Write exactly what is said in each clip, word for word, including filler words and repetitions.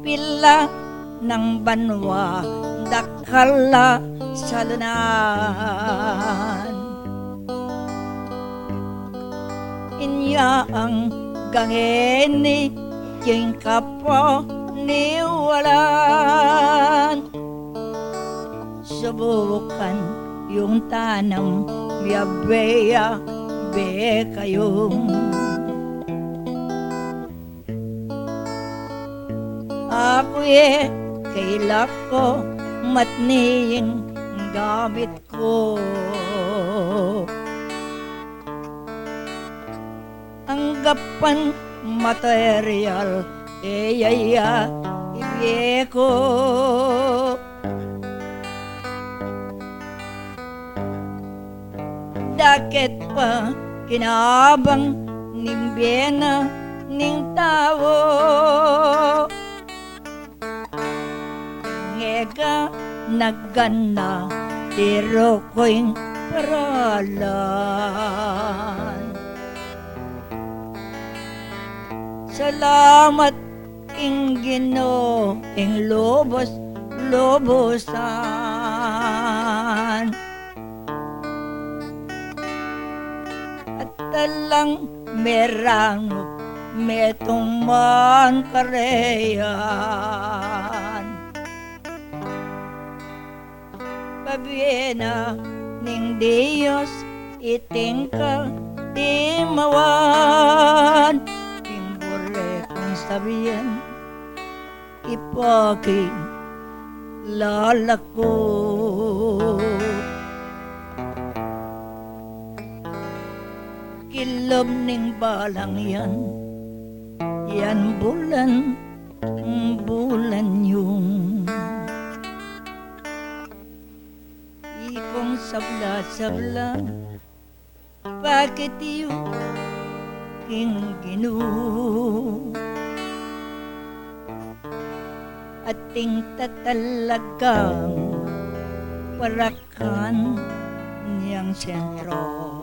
pila nang banua, dakal la salunan. Inya anggang ini king kapaniwalan, subukan yung tanam, miyabe ya be kayung. Aku ye, kaila ku matni ing gamit ku. Anggapan material, e ya ya ibie ku. Dakit pa kinabang ning bie na ning tau. Ngega nagana tiru ku ing paralan. Salamat king Ginu ing lubus lubusan. At talang meranu metung man karean. Pabie na ning Dios iting katimawan, ing buri kung sabian ipakilala ku. Kilub ning balang yan, yan bulan, bulan yung ikong sabla-sabla, bakit yu king Ginu? Ating tatalagang parak kan yang sentro.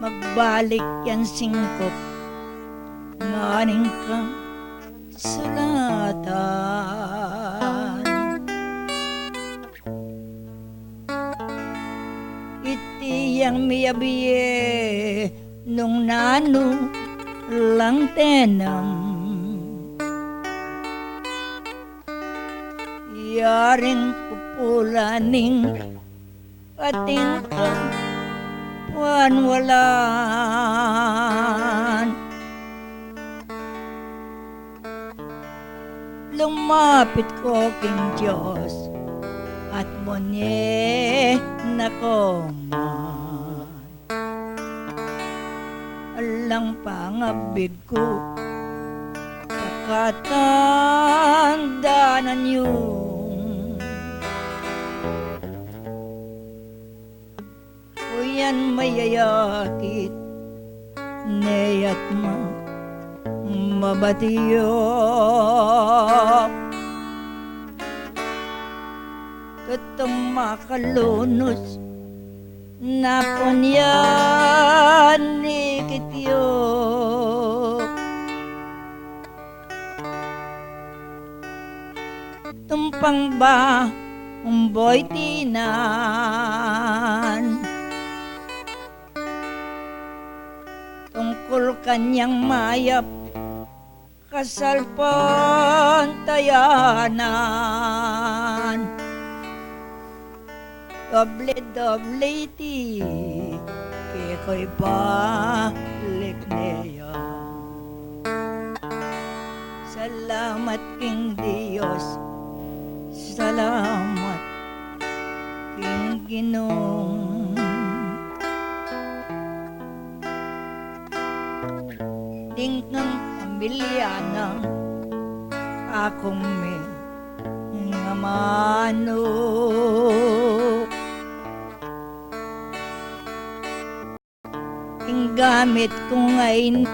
Magbalik yang singkup nganing kasulatan. Iti yang miyabie nung nanu lang tenam. Yaring pupulan ning ating kapanwalan. Lumapit ku king Dios at munye na ku man. Alang pangabig ku, kakatandanan yu. Kuyan mayayakit, ne at ma-, mabatiyo. Tutung makalunus, napunyan ni kityo. Tumpang ba umboy tinan tungkul kanyang mayap kasalpantayanan. Doble-doble iti kekay balik ne ya. Salamat king Dios, salamat king Ginung. Ding nang pamilya nang akung mi nga manuk. Ing gamit kung ain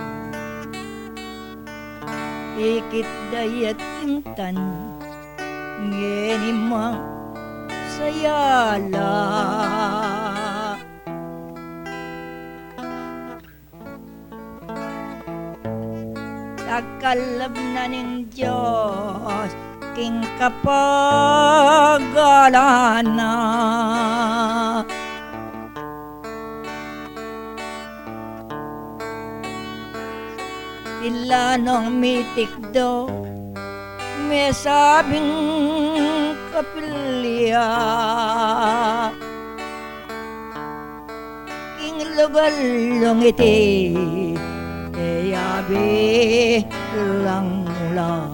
ikit dayat ing tan ngeni mang sayala. Kalub na ning Dios king kapagalan na. Ila nong mitikdo, mesabing kapilya. King lugal yung iti, e ya bilang mula.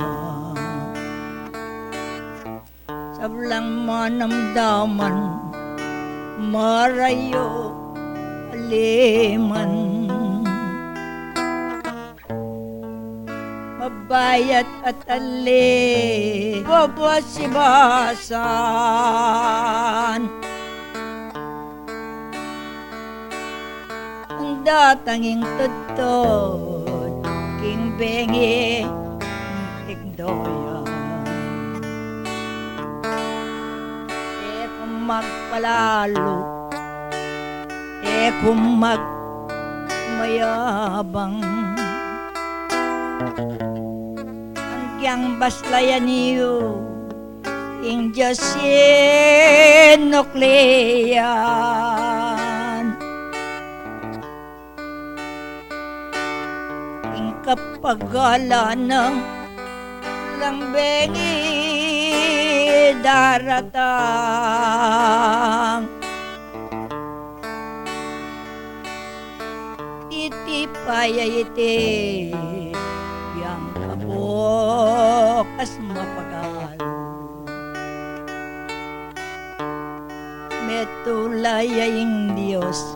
Sablang manamdaman, marayu, aliman. Mabayat at ali, babasibasan. Ang datang ing tudtud, king bengi, ing tikdo ya. E ku magpalalu, e ku magmayabang. Anggiyang baslayan yu, ing Dios sinuklian. Ing kapagalan na lang bengi daratang. Iti paya iti yang kabukas mapagal. Metula ya ing Dios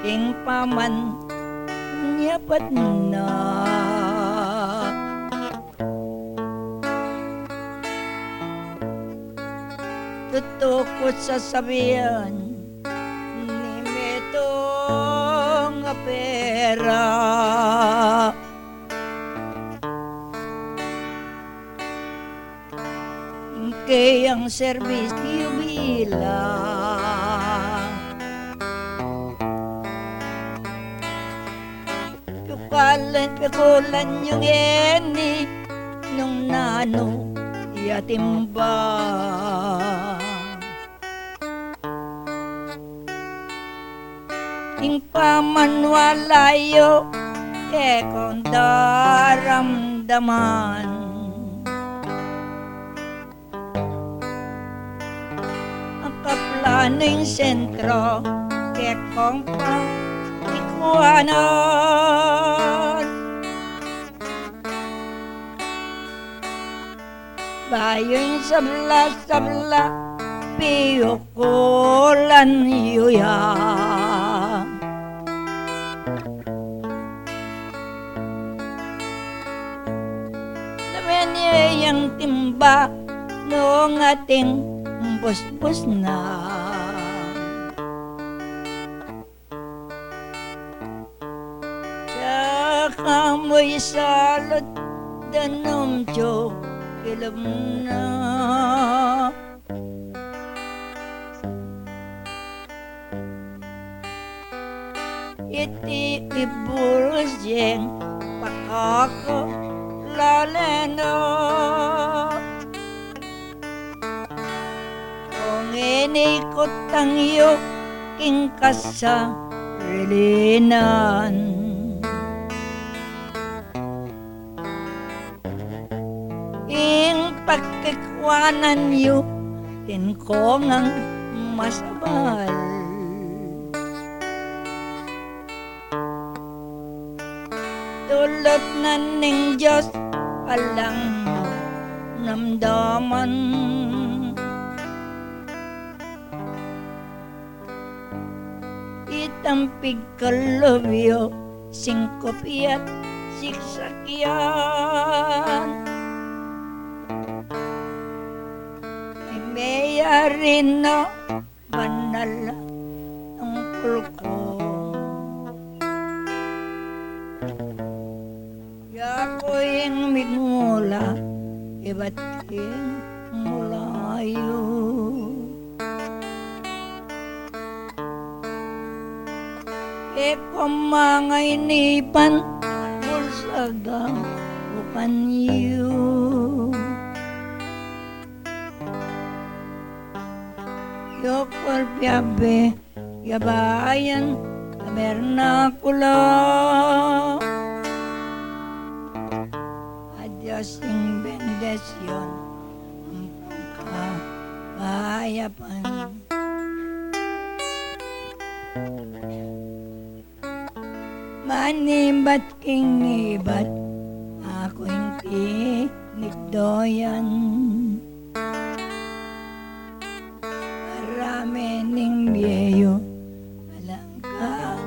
king pamanyapat na. Tutu ku sasabian, ni metung a pera. Ing keyang serbisyu bilang. Tukalan, pikulan yu ngeni nung nanu ya timba. Ing pamaniwala yu, kekong daramdaman. Ang kaplanu ing sentro, kekong pamikuanan. Bayu ing sabla-sabla, piukulan yu ya. Lawen ye yang timba, nung ating busbus na. Saka mu isalut danum ju kilum na. Iti iburus jeng pakako laleno. Ong ini kutang yu king kasarilinan. Ing pakikwanan yu, atin kong masabal. Tulut na ning Dios alang namdaman. Itang pigkalub yu, singkup ya't siksak yan. Meyari na banal a tungkul ku. Yaku ing migmula, ibat king mula yu. E ku mangainipan, bul Saga ukan yu. Yokol piabe ya bayan tabernakula. Adyos ing bendisyun ampong kabayapan. Manibat king ibat, aku ing tinikdoyan. Parame ning bieyu, alang kanan.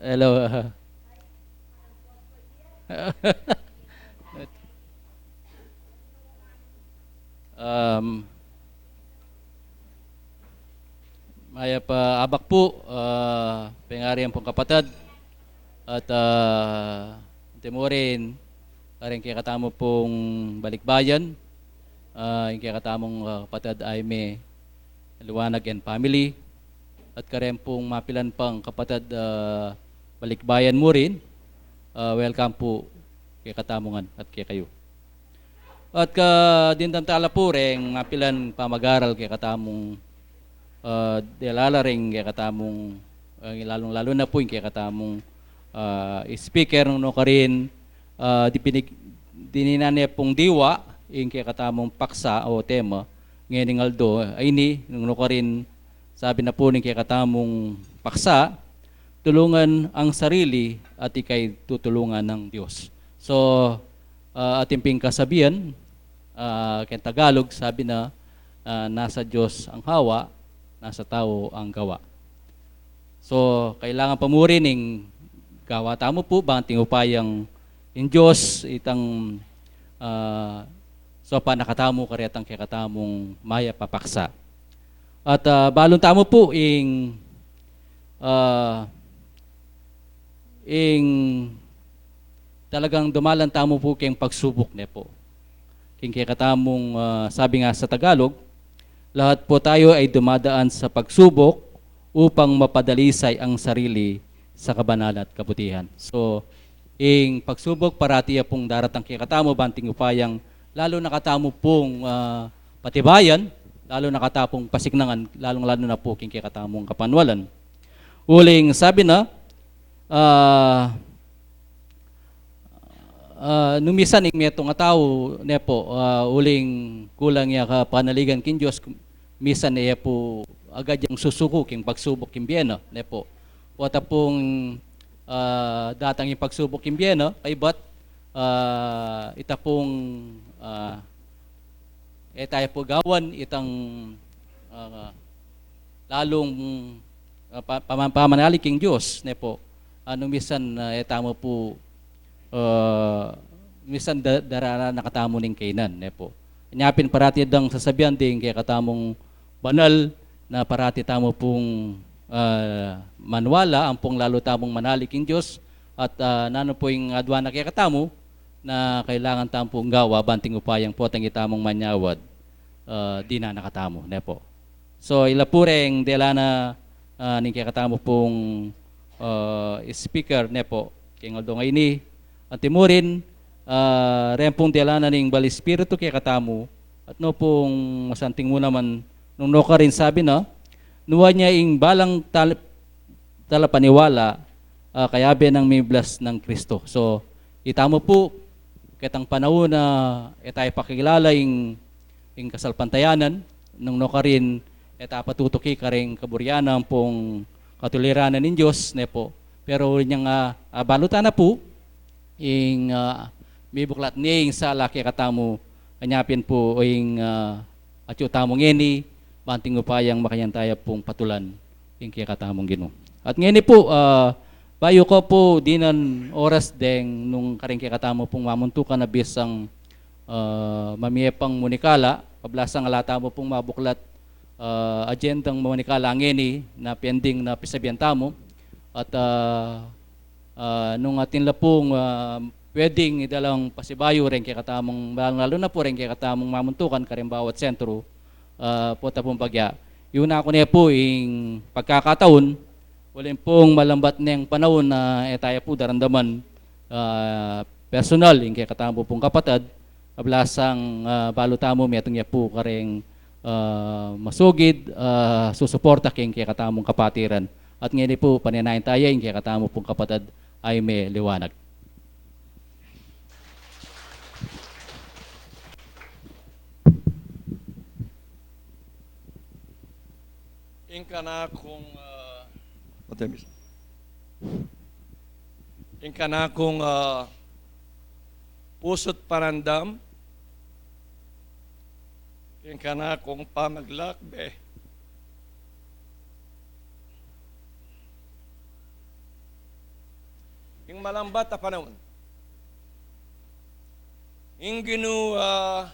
Hello. Um, mayap a abak pu, ah, pengari ampong kapatad, at, ah, antimurin, karing kekatamu pung balikbayan, ah, ing kekatamung, ah, kapatad Aime Liwanag and family, at kareng pung mapilan pang kapatad, ah, balikbayan mu rin, ah, welcome pu kekatamu ngan at kekayu. At ka dindam tala pu reng mapilan pamagaral kekatamung, ah, delala reng kekatamung, ah, lalung-lalu na pu ing kekatamung, ah, speaker nung nukarin, ah, dipinig-, dininan ne pung diwa ing kekatamung paksa o tema ngening aldo a ini nung nukarin sabi na pu ning kekatamung paksa, tulungan ang sarili at ika'y tutulungan ng Diyos. So, ah, atin ping kasabian, ah, keng Tagalog, sabi na, ah, nasa Diyos ang hawa, nasa tao ang gawa. So, kailangan pa mu rin ing gawa tamu pu, bang ating upayang ing Diyos, itang, ah, sopan na katamu, karetang kekatamung mayap a paksa. At, ah, balun tamu pu ing, ah, ing talagang dumalan tamu pu keng pagsubuk, ne pu. King kekatamung, ah, sabi nga sa Tagalog, lahat po tayo ay dumadaan sa pagsubok upang mapadalisay ang sarili sa kabanalan at kabutihan. So, ing pagsubok parati ya pung daratang kekatamu, bang ating upayang lalu na katamu pung, ah, patibayan, lalu na katamu pung pasiknangan, lalung-lalu na pu king kekatamung kapanwalan. Uling sabi na, ah, ah, nung misan ing metung a tau, ne pu, ah, uling kulang ya kapanaligan king Dios, misan e ya pu agad yang susuku king pagsubuk king bie na, ne pu. Pota pung, ah, datang ing pagsubuk king bie na, kaybat, ah, ita pung, ah, e taya pu gawan itang, ah, lalung, ah, pa-, pama-, pamanali king Dios, ne pu. Nung misan, ah, e tamu pu, ah, misan da-, daralan na katamu ning kainan, ne pu. Nya pin parati dang sasabian ding kekatamung banal na parati tamu pung, ah, manwala, ampong lalu tamung manali king Dios, at, ah, nanu pu ing aduan na kekatamu, na kailangan tamu pung gawa, bang ating upayang potang itamung manyawad, ah, dinan na katamu, ne pu. So, ila pu reng dela na, ah, ning kekatamu pung, ah, speaker, ne pu, keng aldo a ini, antimurin, ah, reng pung dela na ning bal Espiritu kekatamu, at nu pung masanting mu naman nung nukarin sabi na, nuan ya ing balang tal-, talapaniwala, ah, kayabe nang miblas nang Kristo. So, itamu pu, ketang panaun na e taya pakilala ing, ing kasalpantayanan, nung nukarin e ta patutuki karing kaburian ampong katuliranan ning Dios, ne pu. Pero inyang, ah, ah, balutan na pu, ing, ah, mibuklat ne ing sala kekatamu, nya pin pu ing, ah, atyu tamu ngeni, bang ating upayang makanyan taya pung patulan ing kekatamung Ginu. At ngeni pu, ah, bayu ku pu dinan oras deng nung karing kekatamu pung mamuntukan a bisang, ah, mamie pang munikala, kablasang ala tamu pung mabuklat, ah, agendang munikala ngeni na pending na pisabian tamu. At, ah, ah, nung atin la pung, ah, pwedeng idalang pasibayu reng kekatamung, lalu na pu reng kekatamung mamuntukan karing bawat sentro, ah, pota pung bagya. Iyuna ku ne pu ing pagkakataun, uling pung malambat neng panaun na e taya pu daramdaman, ah, personal, ing kekatamu pung kapatad, kablasang, ah, balu tamu metung ya pu karing, ah, masugid, ah, susuporta king kekatamung kapatiran. At ngeni pu, paninayan taya ing kekatamu pung kapatad Aime Liwanag. Ing kanakung, ah, Matemis. Ing kanakung, ah, pusu't pakiramdam, ing kanakung pamaglakbe, Ing malambat a panaun, ing Ginu, ah,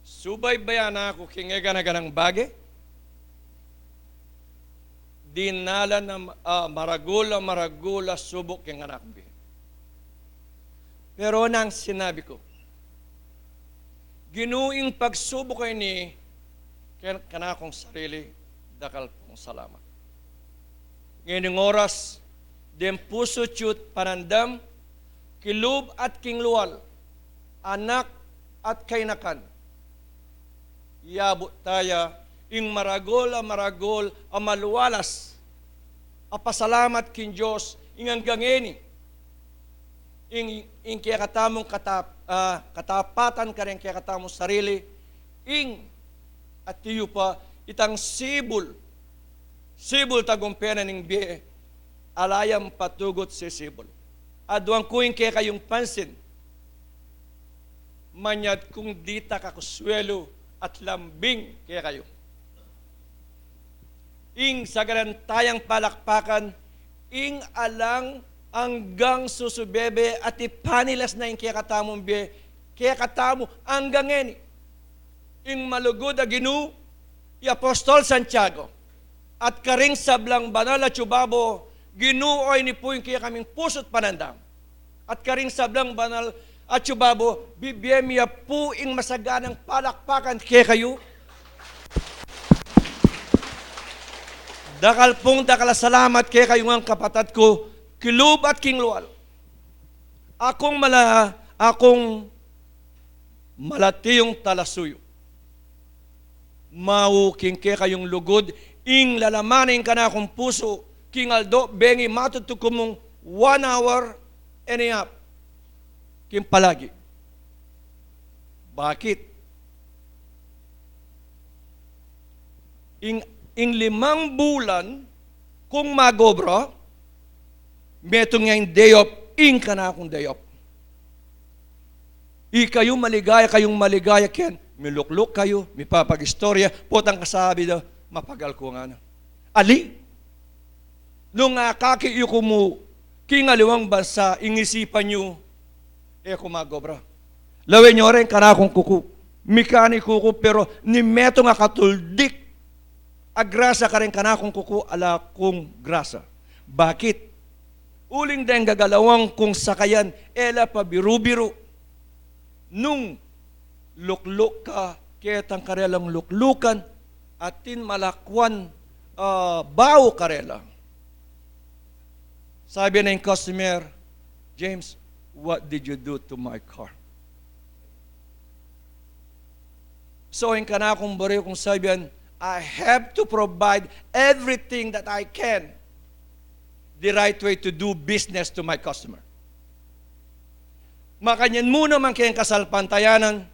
subaybayan na ku king e gana-ganang bage, dinalan na, ah, maragul a maragul a subuk king anak mi. Pero nang sinabi ku, Ginu, ing pagsubuk a ini, ken kanakung sarili, dakal pung salamat. Ngening oras, deng pusu yut panandam, kilub at king lual, anak at kainakan, yabut taya ing maragul a maragul a malualas a pasalamat king Dios ing anggang ngeni. Ing, ing kekatamung katap-, ah, katapatan kareng kekatamung sarili, ing atiu pa itang sibul, sibul tagumpe na ning bie, ala yang patugut sisibul. Aduan ku ing kekayung pansin, manyad kung ditak a kusuelu at lambing kekayu. Ing sagaran tayang palakpakan, ing alang anggang susubebe at ipanilas na ing kekatamung bie, kekatamu anggang ngeni. Ing malugud a Ginu, i Apostol Santiago, at karing sablang banal a tiyubabo, Ginu, o ini pu ing kekaming pusu't panandam. At karing sablang banal a tiyubabo, bibie mi ya pu ing masaganang palakpakan kekayu. Dakal pung dakal a salamat kekayu ngan, kapatad ku, kilub at king lual. Akung mala-, akung malatiung talasuyu. Mau king kekayung lugud, ing lalaman ning kanakung pusu, king aldo bengi matutug ku mung one hour and a half king palagi. Bakit? Ing, ing limang bulan kung mag-obra, metung ya ing day off, ing kanakung day off. Ikayu maligaya, kayung maligaya ken milukluk kayu, mipapag-istorya, potang kasabi da, mapagal ku ngana. Ali, nung akaki yu ku mu king aliwang bansa, ing isipan yu, e ku mag-obra. Lawen yu reng kanakung kuku. Mikaniku ku, pero ning metung a katuldik a grasa kareng kanakung kuku, ala kung grasa. Bakit? Uling deng gagalawan kung sakayan, e la pabiru-biru. Nung lukluk ka, ketang karelang luklukan, atin malakwan, ah, bau karela. Sabi na ing customer, "James, what did you do to my car?" So, ing kanakung buri kung sabian, I have to provide everything that I can, the right way to do business to my customer. Makanyan mu naman keng kasalpantayanan,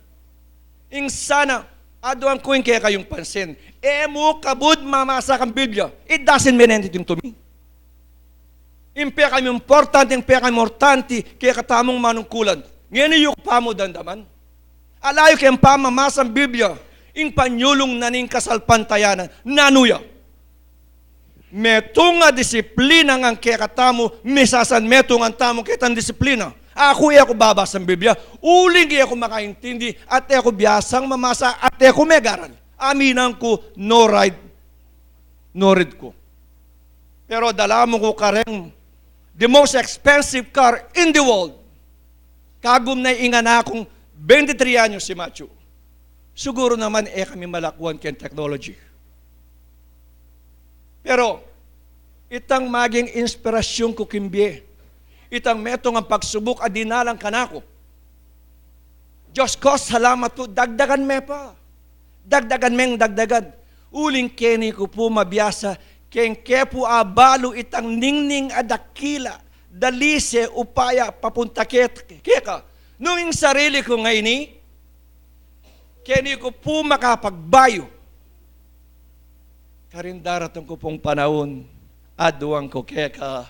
ing sana, aduan ku ing kekayung pansin. E mu kabud mamasa kang Biblia. It doesn't mean anything to me. Ing pekami importante, ing pekami importante, kekatamung manungkulan. Ngeni yu ku pa mu damdaman. Ala yu keng pamamasang Biblia, ing panyulung na ning kasalpantayanan. Nanu ya? Metung a disiplina ngan kekatamu, misasanmetungan tamu ketang disiplina. Aku e ku babasang Biblia, uling e ku makaintindi, at e ku biasang mamasa, at e ku megaral. Aminan ku, no ride, no read ku. Pero dala mu ku kareng the most expensive car in the world. Kagum na ing anak kung twenty-three anyos, si Matthew. Siguru naman e kami malakwan keng technology. Pero itang maging inspirasyon ku king bie, itang metung a pagsubuk a dinalan kanaku. Dios ku, salamat pu, dagdagan me pa. Dagdagan meng dagdagan. Uling keni ku pu mabiasa, keng ke pu abalu itang ningning a dakila, dalise, upaya, papunta ke-, keka. Nung ing sarili ku ngeni, keni ku pu makapagbayu. Karin daratung ku pung panaun, aduan ku keka,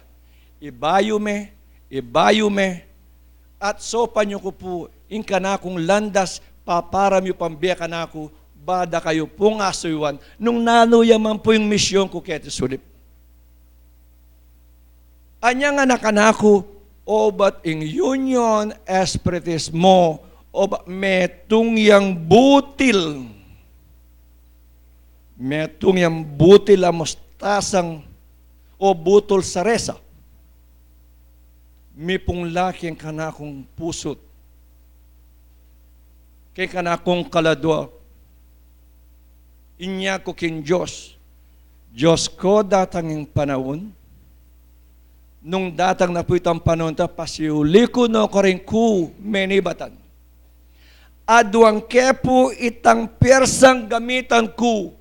ibayu me, ibayu me, at saupan yu ku pu ing kanakung landas, paparam yu pang bie kanaku, ba da kayu pung asuyuan, nung nanu ya man pu ing misyon ku keti sulip. Anya ngana kanaku, obat ing union spiritismo, obat metung yang butil. Metung yang butil a mustasang o butul saresa. Mipungla keng kanakung pusu, keng kanakung kaladua. Inya ku king Dios, Dios ko, datang ing panaun, nung datang na pu itang panaun ta, pasiuli ku no karing ku menibatan. Aduang ke pu itang piesang gamitan ku.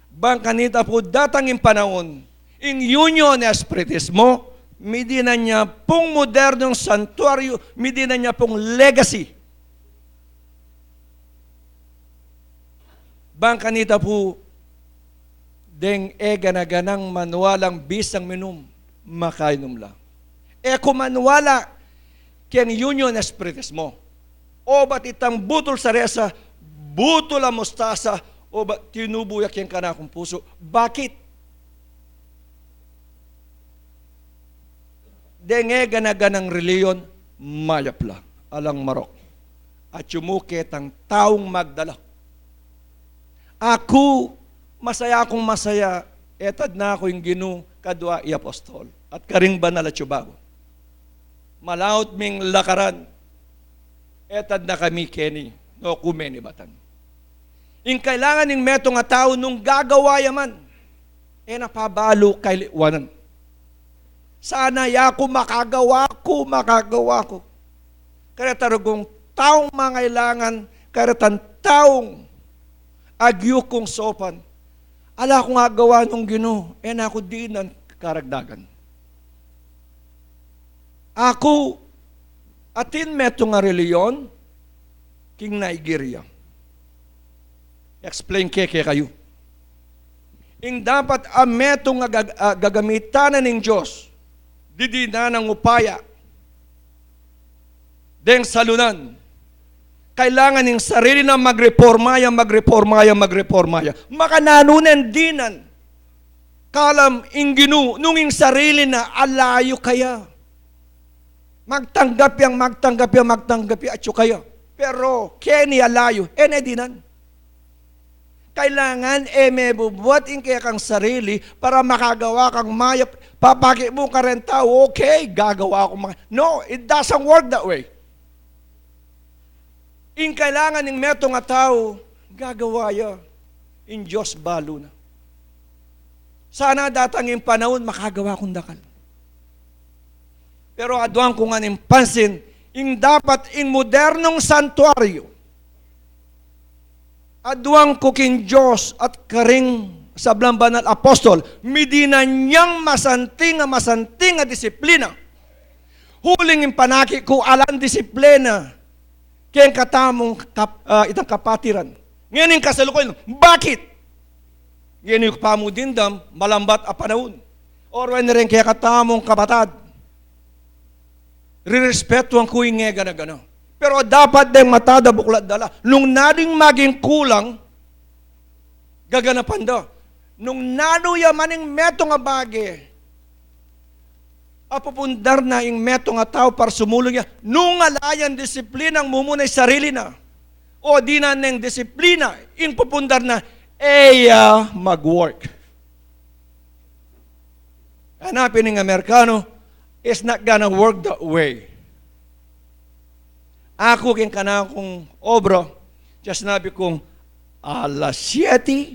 Bang kanita pu datang ing panaun, ing union spiritismo, midinan ya pung modernong santuario, midinan ya pung legacy. Bang kanita pu deng e gana-ganang manualang bisang minum, makainum la. E ku manuala keng union spiritismo. Obat itang butul saresa, butul a mustasa, obat tinubu ya keng kanakung pusu. Bakit? Deng e gana-ganang relihiyon, mayap la, alang marok. Atyu mu ketang taung magdala. Aku, masaya kung masaya, etad na ku ing Ginu, kadua i apostol, at karing banal a tsubaku. Malaut ming lakaran, etad na kami keni, no ku menibatan. Ing kailangan ning metung a tau nung gagawa ya man, e na pa balu kailiwanan. Sana ya ku makagawa ku, makagawa ku. Kareta rugung taung mangailangan, karetang taung agyu kung sopan. Ala kung agawa nung Ginu, e na ku dinan karagdagan. Aku, atin metung a relihiyon king Nigeria. Explain ke kekayu. Ing dapat a metung a gag-, a gagamitan na ning Dios, didinan nang upaya deng salunan. Kailangan ing sarili na magreporma ya, magreporma ya, magreporma ya. Makananu neng dinan kalam ing Ginu, nung ing sarili na alayu kaya. Magtanggap yang, magtanggap yang, magtanggap yang, atyu kaya. Pero keni alayu, e ne dinan. Kailangan e me bubuat ing kekang sarili para makagawa kang mayap. Papakit mu kareng tau, okay, gagawa ku ma-, no, it doesn't work that way. Ing kailangan ning metung a tau, gagawa ya. Ing Dios balu na. Sana datang ing panaun, makagawa kung dakal. Pero aduan ku ngan ing pansin, ing dapat ing modernong santuario. Aduan ku king Dios at karing sablang banal apostol, midinan yang masanting a, masanting a disiplina. Uling ing panakit ku alang disiplina keng katamung kap-, ah, itang kapatiran. Ngeni ing kasalukuyan, bakit? Ngeni yu pa mu dimdam, malambat a panaun. Or when reng kekatamung kapatad, rirespetuan ku ing e gana-gana. Pero dapat deng matad a buklat dala. Nung nading maging kulang, gaganapan da. Nung nanu ya man ing metung a bage, apupundar na ing metung a tau para sumulung ya. Nung ala yang disiplinang mumuna ing sarili na, o dinan neng disiplina ing pupundar na, e ya mag-work. Ana pin ing Amerikano, it's not gonna work that way. Aku keng kanakung obra, just sinabi kung, alas siyete,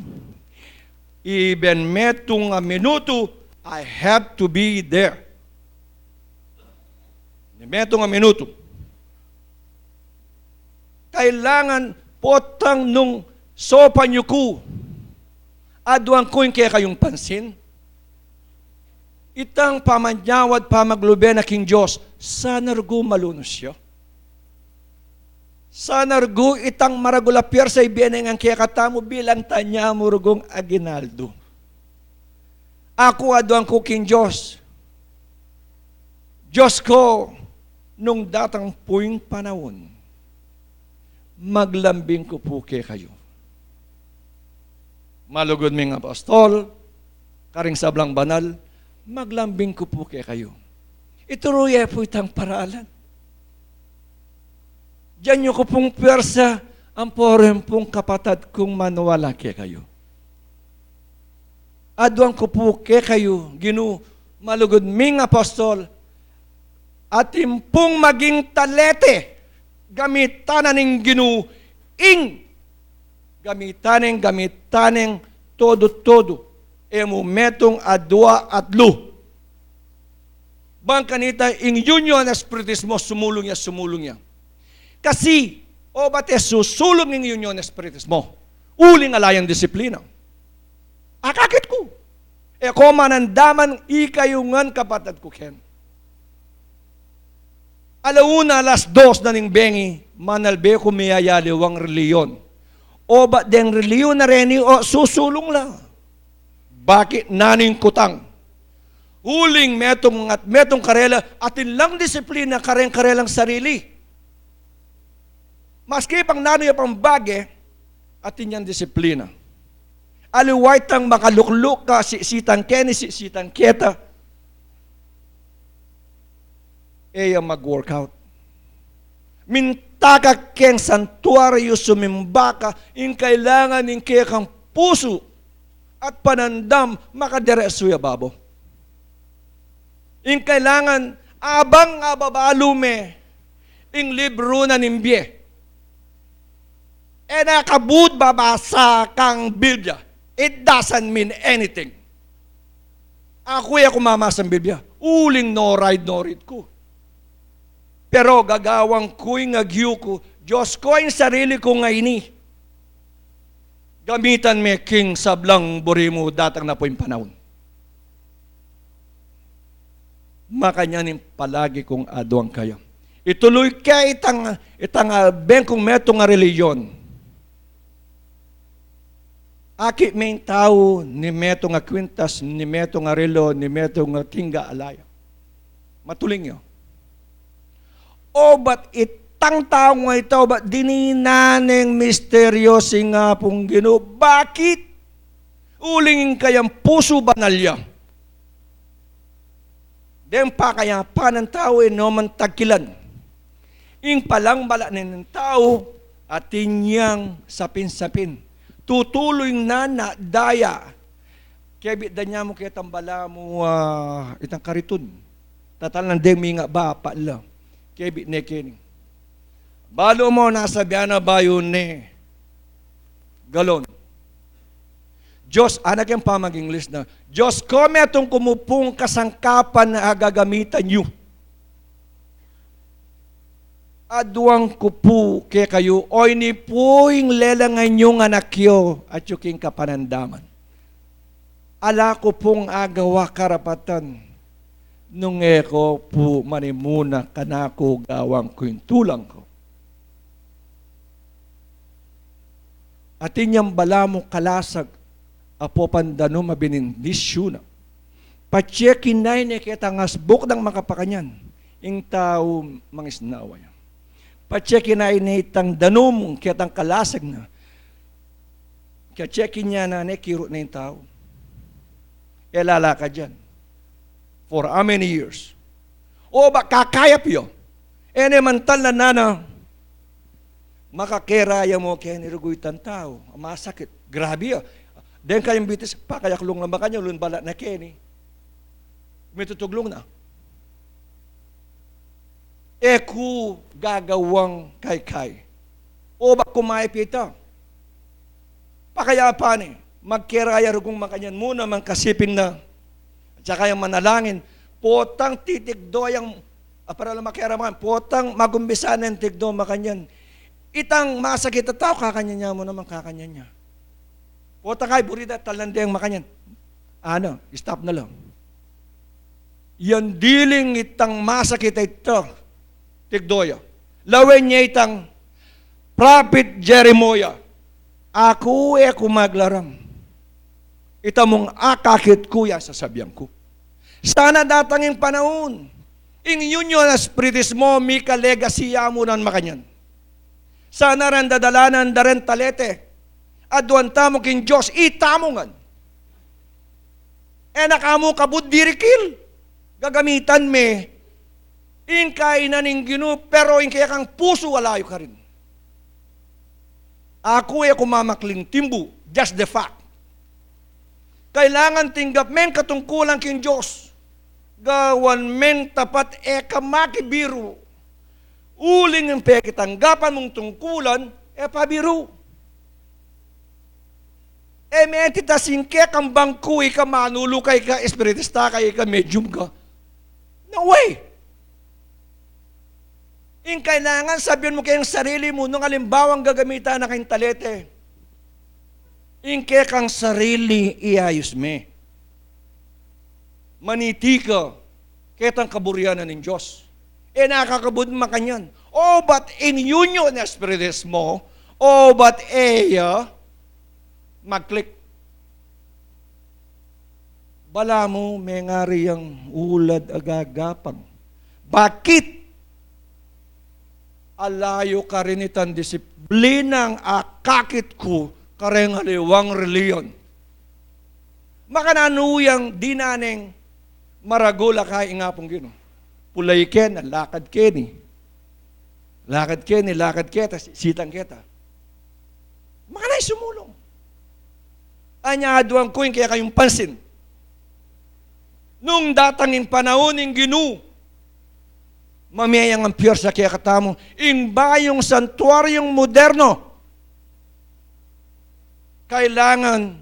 iben metung a minutu, I have to be there. Metung a minutu. Kailangan potang nung sopan yu ku, aduan ku ing kekayung pansin. Itang pamanyawad, pamaglube na king Dios, sana rugu malunus ya. Sana rugu itang maragul a piarsa ibie na ngan kekatamu bilang tanyamu rugung aguinaldo. Aku aduan ku king Dios, Dios ko, nung datang pu ing panaun, maglambing ku pu kekayu. Malugud ming apostol, karing sablang banal, Maglambing ku pu kekayu. Ituru ye pu itang paralan. Diyan yu ku pung pwersa, ampong pung kapatad kung maniwala kekayu. Aduan ku pu kekayu, Ginu, malugud ming apostol, atin pung maging talete, gamitan na ning Ginu, ing gamitan neng, gamitan neng todo-todo, e mu metung, adua, atlu. Bang kanita ing union espiritismo sumulung ya, sumulung ya. Kasi, obat e susulung ing union espiritismo, uling ala yang disiplina. Akakit ku. E ko manandaman, ikayu ngan kapatad ku ken. Ala una, alas dos na ning bengi, manalbe ku miyayaliwang relihiyon. Obat deng relihiyon a reni, o susulung la. Bakit? Nanu ing kutang? Uling metung at metung karela, atin lang disiplina kareng karelang sarili. Maski pang nanu ya pang bage, atin yang disiplina. Aliwa itang makalukluk ka, sisitan keni, sisitan keta. E ya mag-workout. Minta ka keng santuaryo, sumimba ka, ing kailangan ing kekang pusu at panandam makadiretsu ya babo. Ing kailangan, abang ababalu me ing libru na ning bie, e na kabud babasa kang Biblia, it doesn't mean anything. Aku e ku mamasang Biblia, uling no ride no read ku. Pero gagawan ku ing agyu ku, Dios ko, ing sarili ku ngeni, gamitan me king sablang buri mu, datang na pu ing panaun. Makanyan ing palagi kung aduan kaya. Itulu ke itang, itang, ah, beng kung metung a relihiyon. Akit me ing tau, ni metung a kwintas, ni metung a relo, ni metung a tingga, ala ya. Matuling yu. Obat itang tau nga ita, obat dininan neng misteryo sing Apung Ginu. Bakit? Uling ing kayang pusu banal ya. Deng pakayapan ning tau, e no man tagkilan. Ing palang bala ning tau, atin yang sapin-sapin. Tutulu ing nana daya. Kebit da nya mu ketang balamu, ah, itang karitun. Tatalnan deng minga bapa la. Kebit ne keni. Balu mu, nasabian na bayu ne galon. Dios, anak yang pamag-English na, Dios ko, metung ku mu pung kasangkapan a gagamitan yu. Aduan ku pu kekayu, o ini pu ing lelangan yung anak yu, atyu king kapanandaman. Ala ku pung agawa karapatan, nung e ko pu manimuna kanaku, gawan ku ing tulang ku. Atin yang balamu kalasag a popandanum a binindisyu na. Patse kinain ne ketang asbuk nang makapakanyan, ing tau mangisnawa ya. Patse kinain ne itang danum ketang kalasag na. Kaya check-in ya na ne, kirut ne ing tau. E lalakad yan. For how many years? O ba kakayap yu? E ne mantal na nana. Makakera ya mu keni rugu itang tau. Masakit. Grabe ya. Deng kayang bitis, pakayaklung na makanyan, ulun bala na keni. Mitutuglung na. E ku gagawang kaikai. O ba kumayap ita? Pakayapan ne, magkera ya rugung makanyan muna, mangkasiping na. At saka yang manalangin, potang titikdo yang, ah, para lang makera makanyan, potang magumbisa neng tikdo makanyan. Itang masakit a tau, kakanyan ya mu naman, kakanyan ya. Potang ay burida, talan deng makanyan. Ano, stop na lang. Yang diling itang masakit a ita, tikdo ya. Lawen ne itang Prophet Jeremiah, aku e ku maglaram. Ita mung akakit ku ya sasabian ku. Sana datang ing panaun, ing union a spiritismo, mika legacy ya mu nang makanyan. Sana ran dadalanan da ren talete. Aduan tamu king Dios, itamu ngan. E na ka mu kabud dirikil. Gagamitan me ing kainan ning Ginu, pero ing kekang pusu, ala yu karin. Aku e ku mamakling timbu, just the fact. Kailangan tinggap meng katungkulan king Dios. Gawan meng tapat, e ka makibiru. Uling ing pekitanggapan mung tungkulan, e pabiru. E metitas ing kekang bangku, ika manulu ka, ika espiritista ka, ika medium ka. No way! Ing kailangan sabian mu keng sarili mu, nung alimbawang gagamitan na keng talete, ing kekang sarili iayus me. Maniti ka ketang kaburian na ning Dios. E na ka kabud makanyan. O, bat in union espiritismo, o, bat e ya mag-click. Balamu mengari yang ulad a gagapang. Bakit? Ala yu karin itang disiplinang akakit ku kareng aliwang relihiyon. Makananu yang dinan neng maragul a ka ing Apung Ginu? Pulai keni, lakad keni. Lakad keni, lakad keta, si-, sitang keta. Makananu sumulung? Anya aduan ku ing kekayung pansin. Nung datang ing panaun ning Ginu, mamie yang ang pwersa kekatamu, ing bayung santuaryung moderno. Kailangan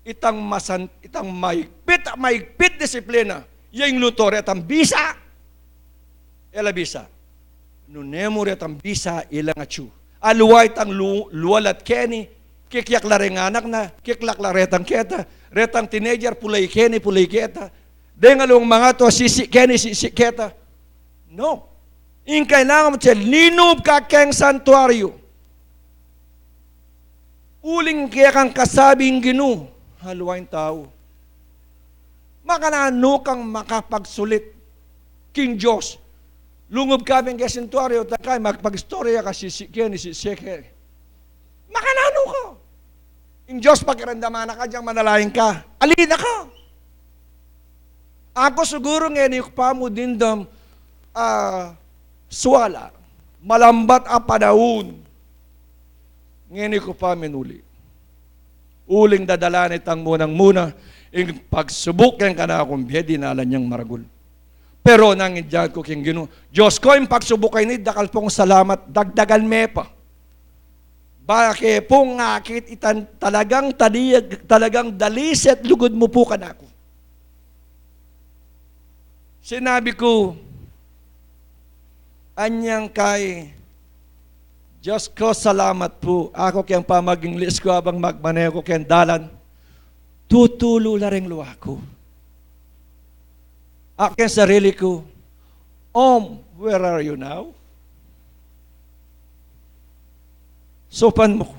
itang masan-, itang maigpit, maigpit disiplina. Ya ing luto retang bisa. E la bisa. Nune mu retang bisa, ilang atyu. Aliwa itang lu-, lualat keni, kikiak la reng anak na, kikiak la retang keta, retang teenager, pulai keni, pulai keta. Deng aliwang mangatu, sisi keni, sisi keta. No. Ing kailangan mu, linub ka keng santuaryu. Uling kekang kasabi ning Ginu, aliwa ing tau. Makananu kang makapagsulit king Dios? Lungub ka pin keng santuaryu, takay, magpag-istorya ka, sisi keni, sisi keni. Makananu ka? Ing Dios, pakiramdaman na ka, diyang manalangin ka. Ali na ka. Aku siguru ngeni ku pa mu dimdam, ah, suala, malambat a panaun. Ngeni ku pa minuli. Uling dadala ne itang munang-muna, ing pagsubuk keng kanakung bie, dinalan yang maragul. Pero nang idyat ku king Ginu, Dios ku, ing pagsubuk a ini, dakal pung salamat, dagdagan me pa. Bake pung akit itang talagang tadi-, talagang daliset lugud mu pu kanaku. Sinabi ku, anyang kai, Dios ku, salamat pu. Aku keng pamag-English ku, abang magmaneho ku keng dalan, tutulu la reng lua ku. Aku keng sarili ku, "Om, where are you now?" Saupan mu ku.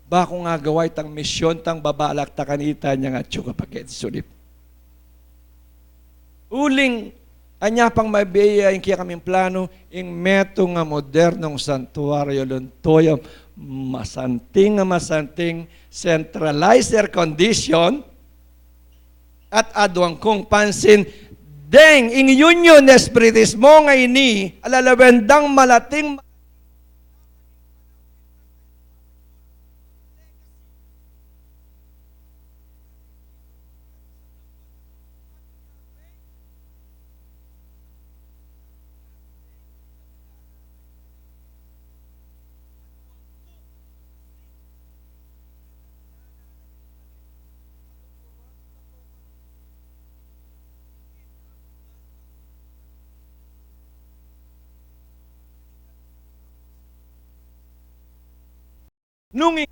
Ba kung agawa itang misyon tang babalak ta kanita, inyang atyu ka pa keti sulip. Uling, anya pang mabie ya ing kekaming planu, ing metung a modernong santuaryo, lunto ya, masanting a masanting, centralized air condition, at aduan kung pansin, deng ing union espiritismo ngeni, alalawen dang malating nung i-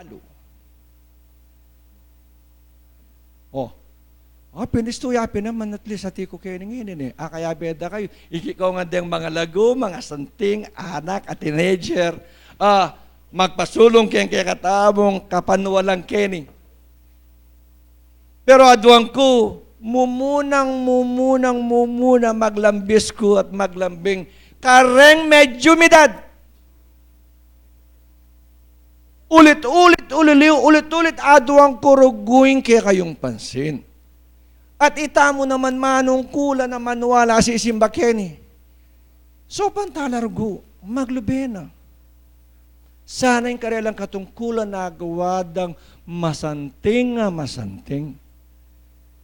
lalu. O. A, pin, istu ya pin naman, at least ati ku keni ngeni ne. A, kayabe da kayu, ikikaw ngan deng mangalagu, mangasanting, anak, a teenager, a, magpasulung keng kekatamung kapanwalang keni. Pero aduan ku, mumunang, mumunang, mumuna, maglambis ku at maglambing kareng medyu midad. Ulit-ulit, uliliw, ulit-ulit, aduan ku ruguing kekayung pansin. At itamu naman manungkulan a maniwala, sisimba keni. Sopan tala rugu, maglube na. Sana ing karelang katungkulan agawa dang masanting a masanting.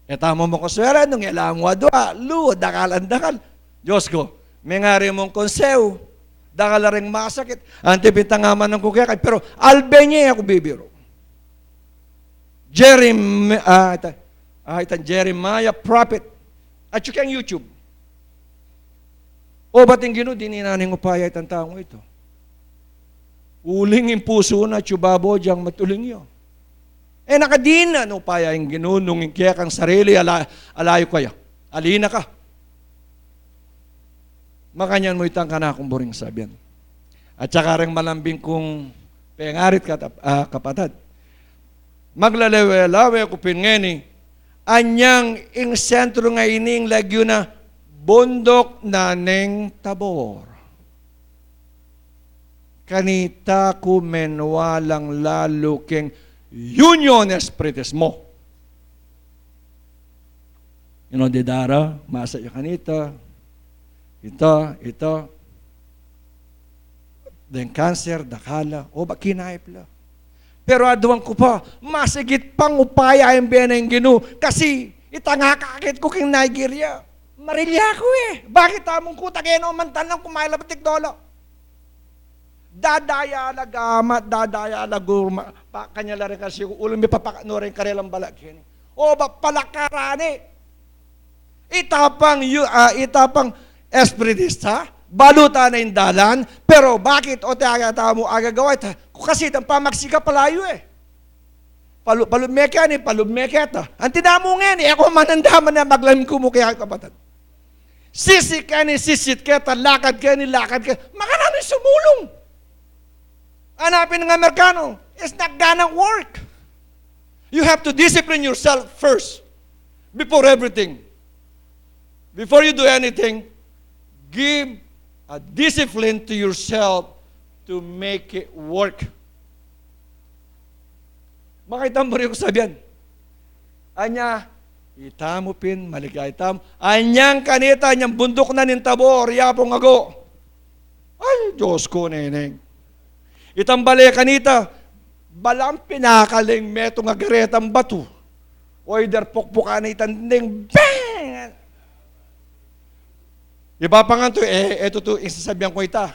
E tamu mu ku suela nung e la mu adua, lu, dakal ang dakal. Dios ku, mengari mung konsehu, dakal la ring masakit. Anti pin tangaman nung ku keka, pero albe ne aku bibiru. Jerem-, ah, ita, ah, ita Jeremiah prophet. Atyu keng YouTube. O, bat ing Ginu, dinan ne ing upaya itang taung ita. Uling ing pusu na, atyu babo, diang matuling yu. E, nakadinan upaya ing Ginu, nung ing kekang sarili, ala-, alayu kaya. Alina ka. Makanyan mu itang kanakung buring sabian. At saka reng malambing kung pengarit, katap-, ah, kapatad. Maglalawe-lawe ku pin ngeni, anyang ing sentru ngeni ing lagyu na bunduk na ning Tabor. Kanita ku menwalang lalu keng union espiritismo. You know, didara, masa ya kanita, ita, ita, deng kanser, dakal la, o ba kinaip la. Pero aduan ku pa, masigit pang upaya ing bie na ning Ginu, kasi itang akakit ku keng Nigeria. Marilya ku e. Bakit amung kuta keno mantan lang kumain la batik dolo? Dadaya la gamat, dadaya la gurma, pa, kanya la rin kasi uling mipapakano rin karelang balat keni. O ba, palakarang e. Ita pang yu-, ah, ita pang espiritista, balu ta na ing dalan, pero bakit o te aga tamu agagawa ita? Kasi itang pamagsikap palayu e. Palu-, palub me keni, palub me keta. Anti na mu ngeni, e ku manandaman na maglam ku mu kaya, kapatad. Sisi keni, sisit keta, lakad keni, lakad keta. Makananu ing sumulung? Hanapin ning Amerikano, it's not gonna work. You have to discipline yourself first, before everything. Before you do anything, give a discipline to yourself to make it work. Makita mu rin ku sabian. Anya, itamu pin, maligaya tamu. Anyang kanita, anyang bunduk na ning Tabor, Yapung ago. Ay, Dios ku, neneng. Itang bale kanita, balang pinakaling metung a garetang batu. Oy, darpukpukan na itang dinding, bang! Iba pa ngan tu, e, e tutu, ing sasabian ku ita.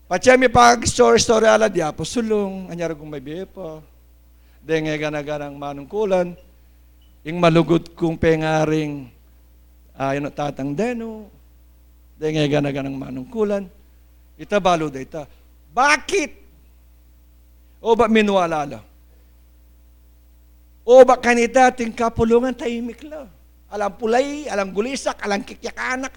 Patse mi pag-story-story ala di Apo Sulung, anyara kung mabie pa. Deng e gana-ganang manungkulan, ing malugud kung pengaring, ah, ino, Tatang Denu, deng e gana-ganang manungkulan, ita balu da ita. Bakit? O ba minwala la? O ba kanita ating kapulungan taimik la? Alang pulai, alang gulisak, alang kikiakanak,